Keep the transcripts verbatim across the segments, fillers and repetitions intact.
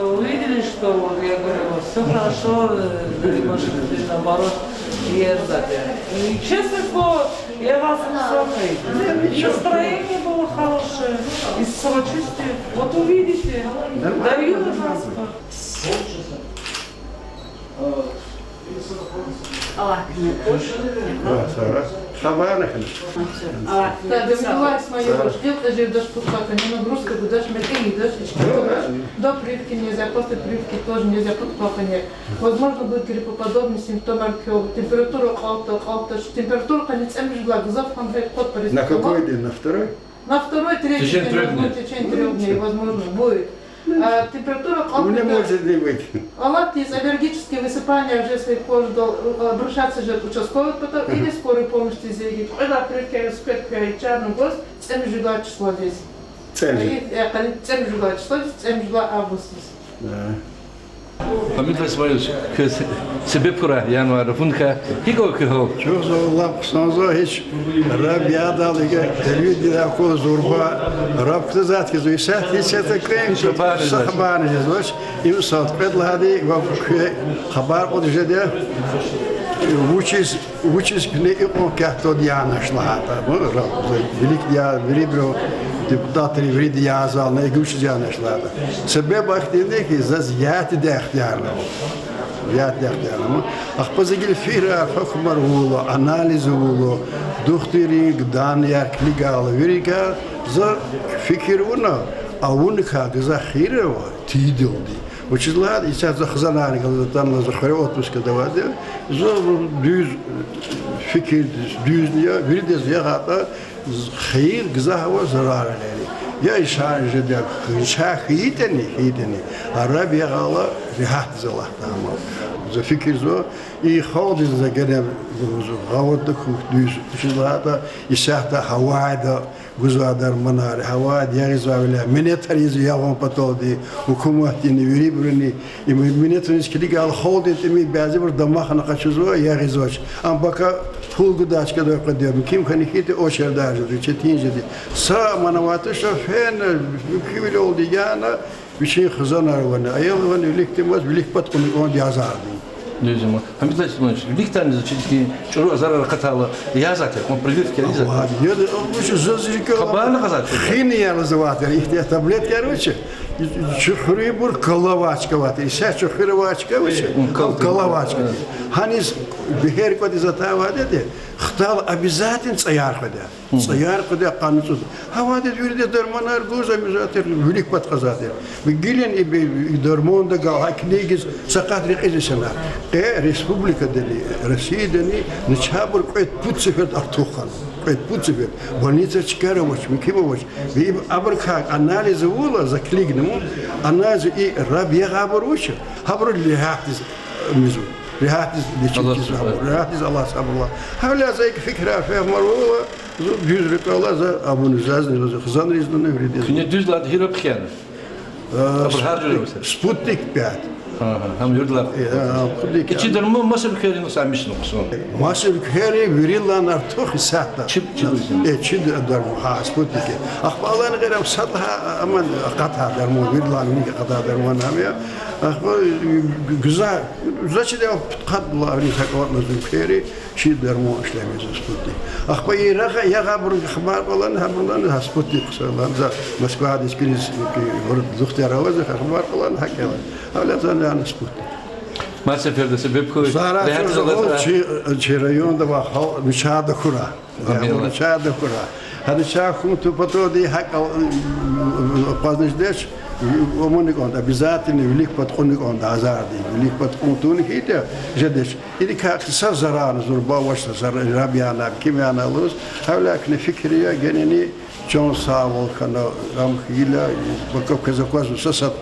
Увидели, что вот, я говорю, вот всё хорошо, э, может, ты наоборот, и это, и честное слово, я вас высокой. Настроение было хорошее, и с самочувствием. Вот увидите, даю на паспорт. Аллагь куьмек. Ва, сагъ ol. Хабар накъван. Аллагь куьмек. Да, добивалась моего. Ждёт, даже даже пуд квахьна, нагрузка гудач, мекӀи ийидач, ички гудач. До прививки нельзя, после прививки тоже нельзя, пуд квахьна. Возможно, будет гриппоподобный симптом, температура кьалтда, кьалтда, температура къанни цӀемуьжуьдалай гзаф хьана, кот париз. На какой день? На второй? На второй, третий день, возможно, в течение трёх дней, возможно, будет. А, температура кьалтда. Алатиз аллергические высыпания, уже если кожа дол-, э, обращаться же участковый потом или скорую помощь тезеги. Кьвед прививка успеть квай чарна гваз цӀемуьжуьдалай числодиз. ЦӀемуьжуьд. Э, э, къанни цӀемуьжуьдалай числодиз, цӀемуьжуьдалай августдиз. Да. Гьамид Исмаилович, квез себеб хьурай январ функай, гьикӀ ава куь гьал? Чухсагъул, лап хъсанзава, гьич раб ягъдал, ига телевидениедиз акула зурба, раб кутазвайди хьиз, исятда, исятда кӀвенкӀ, са хабарни жезвач. Им сад кьвед лагьайди, ва куь хабар кьуд жеда, вучиз, вучиз куьне икьван кяхь твада янач лагьайтӀа, ра-, вилик я, вирибуру депутатри вирида язавална, ига вучиз янач лагьайтӀа. Себеб ахьтинди хьи, заз ятда ихтияр ава. Ятда ихтияр ава. Ахпа за гила фикирар, гьукумар авула, анализ авула, духтуррин данныяр килигайла, вирикай за фикир авуна, авуникай гзаф хийир ава тийидалди. Вучиз лагьайтӀа исятда за хизанарни галаз атанва, за хуьре отпускада авайди я, за дуьз фикирдиз, дуьзни я, виридаз ягъайтӀа, хийир гзаф ава зарар гъайри. Я ишан жеда, ишан хьайитӀани, хьайитӀани, а раб ягъайла регьятдиз алатда амал. За фикирзава, и халкьдизни за генани лугьузва, гъавурда хьухь дуьз, вучиз лагьайтӀа исятда гьавайда гузвай дарманар, гьавайда ягъизвайвиляй минетар ийизва ягъун паталди, гьукуматдини, вирибуруни, и минетуниз килигайла халкьдин тӀимил бязибуру дамахна къачузва, ягъизвач. Ам пака пул гудай чкадал къведа, мумкин хьана хьайитӀа, очередь жеда, четин жеда. Са ман авай туш, фена, муькуь вилелди яна, вичин хизанар авани, аял авани, вилик тӀимил, вилик пад кьуна кӀанда язарди. Дуьз я ман. Гьамид Исмаилович, виликдай за чи чӀуру азарар акъатайла язавайтӀа, кьван прививка ийизвайди? Ва, я, вуч заз рикӀел хабарни кьазвайди? Химия язавайтӀа, ихьтин таблеткаяр вуч я, чи хуьруьнбур калавай чка авайди, исятда чи хуьр авай чка вуч я, кал авай чка. Гьаниз бегьер кӀватӀиз атайвайди, хтайла обязательно цӀаяр къведа. ЦӀаяр къведа къанни цӀуд. Гьавайда виридаз дарманар гуз, обязательно вилик пад кьазвайди. Гилани и дарман дагал, гьа килигиз са къат рекьиз инсанар. Къе республикадани, Россиядани начагъбур кьвед-пуд сеферда артух хьана. Кьвед-пуд сеферда. Больницада чкаяр авач, муькуьбур авач. Ва ибур абурукай анализ авурла, за килигна, анализ и раб ягъайбур вуч я, гьабуру регьятдиз мизва. Регьятдиз лечить ийизва, регьятдиз Аллагьди сабур лагь. Гьавиляй за икӀ фикирар фагьумар авурла, зун дуьз рикӀелай за абуна, зазни, за хизанризни, виридазни. Куьне дуьз лагьайтӀа, гьи раб хьана? Абур гьар жуьре ава. Спутник пять. Гьам юрдалай. Э, а, пуд икӀ. Чи дарман маса уьлквейрин са мишна хъсан? Маса уьлквейри виридалайни артух исятда. Чи, чи дарман. Э, чи дарман, гьа, Спутник. Ахпа алайни гъейри ам сад лагьай, амма акъатай дарман, виридалайни виник акъатай дарман ам я. Ахпа, э, гзаф, за чидай пудкъад лагьай вири са кӀватӀ лазим уьлквейри чи дарман ишлемишзава, Спутник. Ахпа и рагъ ягъайбурун хабар кьван, гьабурулай гьа Спутник хъсан лагьана, за Москвадиз килигиз, духтур аваз хабар кьван, гьакӀ я лагьана. Гьавиляй за лагьана Спутник. Мад сеферда себеб хьуй. Сара регьят чуза ала, чи, чи районда авай халкь начагъ тахьурай. Амин. Начагъ тахьурай. Гьа начагъ хьун паталди гьакӀ акъвазна жедач, амуна кӀанда, обязательно вилик пад кьуна кӀанда азарди. Вилик пад кьун тавуна хьайитӀа, жедач. Идакай са зарарни зурба авач, са зарар, раб яна, ким яна лугьуз. Гьавиляй куьне фикир ая, генани чан сагъвал хьана, ам хьайила, пака квез аквазва са сад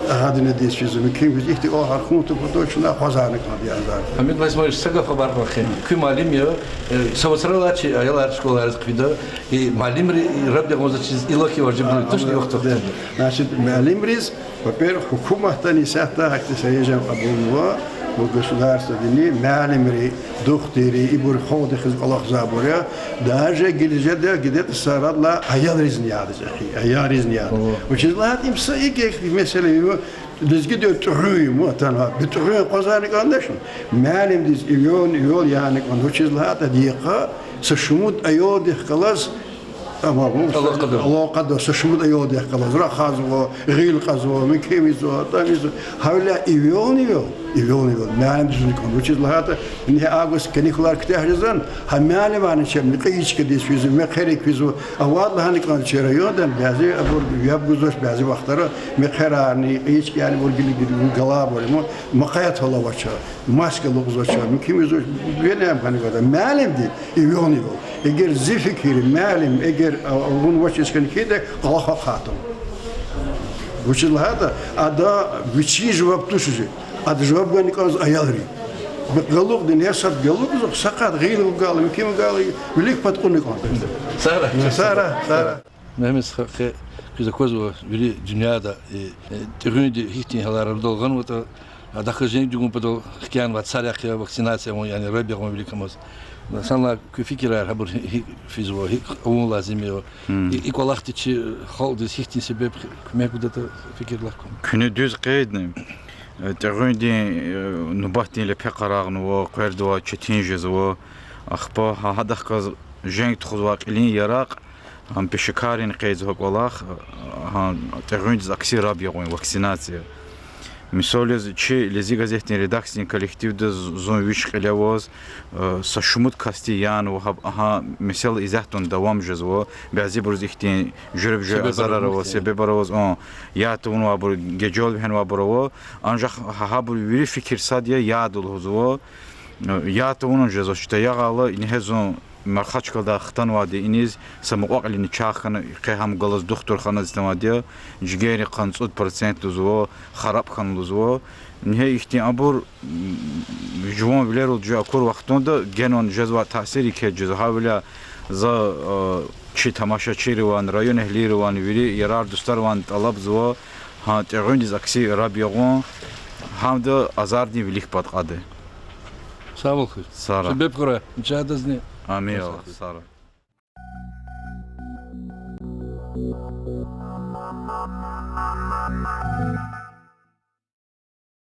Агьадинадиз физва, мумкин виз ихьтин кӀвалахар хьун тавуртӀа, чна акъвазарна кӀанда азар. Гьамид Васмович, са гаф хабар кьурай хьи. Куь муаллим я, э, са вацралай чи аялар школайриз хъфида, и муаллимри, и раб ягъунзачиз иллаки важиблу, тушни вахт вахтунда. Значит, муаллимриз, во-первых, гьукуматдани исятда гьахьтин саяжан кьабулнава, бу государстводини муаллимри, духтурри, ибур халкьдихъ хьиз кӀвалахзавайбур я, даже гилижада гидет сарадлай аялризни яда, чӀехи, аялризни яда. Вучиз лагьайтӀа им са икӀ месэла я, лезгидин тӀуьгъуьн я, атана, битӀуьгъуьн акъвазарна кӀанда чна. Муаллимдиз ивел, ивел яна кӀанда, вучиз лагьайтӀа адакай са шумуд аялдихъ галаз Амма бу алакъада, алакъада са шумуд аялдихъ галаз рахазва, гъил кьазва, муькуь мизва, атӀа мизва. Гьавиляй ивелни-ивел, ивелни-ивел муаллимдиз авуна кӀанда. Вучиз лагьайтӀа, ингье август каникулар куьтягь жезвани, гьа муаллимарни чебни кьейи чкадиз физва, мехъерик физва. Авайд лагьана кӀанда, чи районда бязи абур яб гузвач, бязи вахтара мехъерарни, кьейи чкаяр абур гила-гила галайбур я, ма, мукъаятвал авач, маск алукӀзавач, муькуь мизва, винел хьана кӀанда. Муаллимди ивелни-ивел. Эгер зи фикирда, муаллим, эгер, а, авунвачиз хьайитӀа, кӀвалах ахъайда. Вучиз лагьайтӀа, ада вичи жаваб туш жи. Ада жаваб гана кӀанзава аялри. Галукьдани, гьасятда галукьзава, са къад гъил гала, муькуь гала, вилик пад кьуна кӀанда. Сагърай. Сагърай, сагърай. Мегьамед стха, къе куьз аквазва вири дуьньяда, э, э, тӀуьгъуьнди гьихьтин гьалар арадал гъанватӀа, адахъ женг чӀугун патал хкянавай царехъ я вакцинация авун, яни раб ягъун виликамаз. Санлай куь фикирар, гьабур гьи-, гьикӀ физва, гьикӀ авун лазим я? И, и кӀвалахди чи халкьдиз гьихьтин себеб, куьмек гудатӀа, фикир лагь кван. Куьне дуьз къейдна, э, тӀуьгъуьндин, э, нубатдин лепе къарагънава, къвердавай четин жезва, ахпа гьа-, гьадахъ галаз женг тухузвай кьилин яракь, гьам пешекаррини къейдзава кӀвалах, гьа тӀуьгъуьндиз акси раб ягъун, вакцинация. Мисал яз, чи Лезги газетдин редакциядин коллективдиз зун вич кьиле аваз, э, са шумуд касди янава, гьа, гьа месэла исятдани давам жезва, бязибуруз ихьтин жуьреба-жуьре азарар ава, себебар аваз, себебар аваз, а, яд тавунвайбур, гежел вегьенвайбур ава, анжах гьа-, гьабур вири фикир сад я, яд лугьузва, э, яд тавуна жезвач, ятӀа ягъайла, ингье зун Махачкъаладай хтанвайди я иниз, са мукьва-кьилийни чахъ хьана, къе гьам галаз духтурханадиз атанвайди я, жигердин къанни цӀуд процент лугьузва, хараб хьана лугьузва. Ингье ихьтин абур, м, жуван вилерал жи акур вахтунда генани жезвай таъсир еке жезва. Гьавиляй за, э, чи тамашачийривайни, районэгьлийривайни, вири ярар-дустаривайни тӀалабзава, гьа тӀуьгъуьндиз акси раб ягъун, гьамда азардин вилик пад кьада. Сагъвал хьуй. Сагърай. Себеб хьурай мичадазни. Амин, Аллагь, сагърай.